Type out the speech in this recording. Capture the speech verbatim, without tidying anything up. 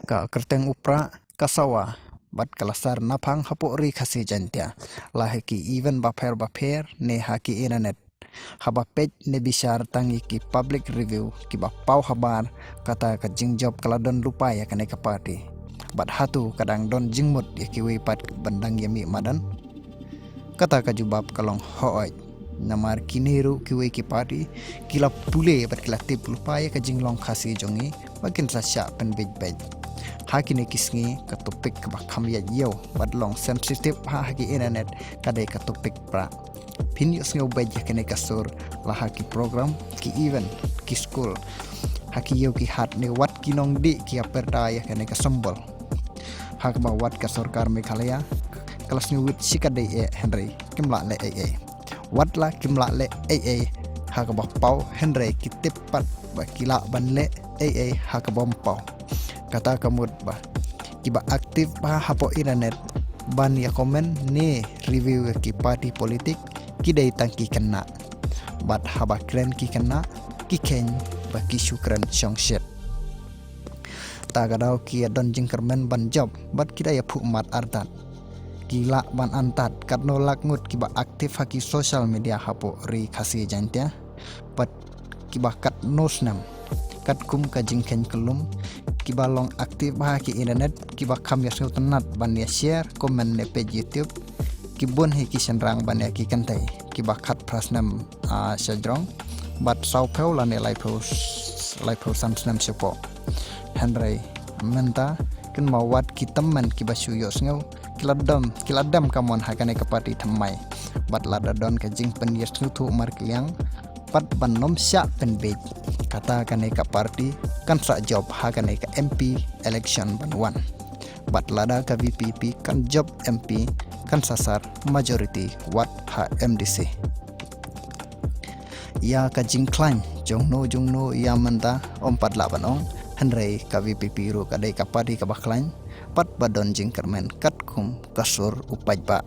Ka kyrteng u Prah ka sawa bad ka la sar naphang hapoh Ri Khasi Jaiñtia la ha ki event bapher bapher ne ha ki internet. Haba peit ne bishar tang ïa ki public review kiba paw habar, kata ka jingjop ka la don lypa ïa kane ka party. Bad hato ka dang don jingmut ïa kiwei pat ban dang ïa mih madan? Kata ka jubab ka long hooid. Namar kine ruh kiwei ki party ki la pule bad ki la tip lypa ïa ka jinglong Khasi jong ngi ba kin sa shah pynbeit beit. Ha kine ki sngi ka topic kaba kham ïaid ïew bad long sensitive ha, ha ki internet ka dei ka topic Prah. Phin ïohsngew beit ïa kane ka sur la ha ki program, ki event, ki skul, ha ki ïew ki hat ne wat ki nongdih ki ïa pyrta ïa kane ka symbol. Ha kaba wat ka sorkar Meghalaya ka la sngewit shikatdei eh, hynrei kim lah leh ei ei. Wat la kim lah leh ei ei ha kaba paw, hynrei ki tip pat ba ki lah ban leh ei ei ha kaba ym paw. Kata ka mut ba kiba active bha hapoh internet ban ïa comment ne review ïa ki party politik ki dei tang ki khynnah. Bad haba kren ki khynnah, ki kheiñ ba ki shu kren shongshit. Ta ka daw ki ïa don jingkyrmen ban jop bad ki da ïa phuh mat artat. Ki lah ban antad katno lak ngut kiba active ha ki social media hapoh Ri Khasi Jaiñtia bad kiba katno snem. Katkum ka jingkheiñ kyllum, kiba long active bha ha ki internet, kiba kham ïa sngewtynnat ban ïa share, comment ne page YouTube, ki bun hi ki shynrang ban ïa ki kynthei, kiba khatphra snem, ah, shajrong bad sawphew lane laiphew, laiphew san snem shapoh. Hynrei mynta kynmaw wat ki tymmen kiba shu ïohsngew ki la dem, ki la dem ka mon ha kane ka party thymmai. Bad lada don ka jingpynïasngewthuh markylliang pat ban ym shah pynbeit, kata kane ka party kan sa jop ha kane ka M P election ban wan. Bad lada ka V P P kan jop M P, kan sa sar majority wat ha M D C. Ïa ka jingkhlaiñ jongno jongno ïa mynta ym pat lah ban ong, hynrei ka V P P ruh ka dei ka party kaba khlaiñ, pat ba don jingkyrmen katkum ka sur u paidbah.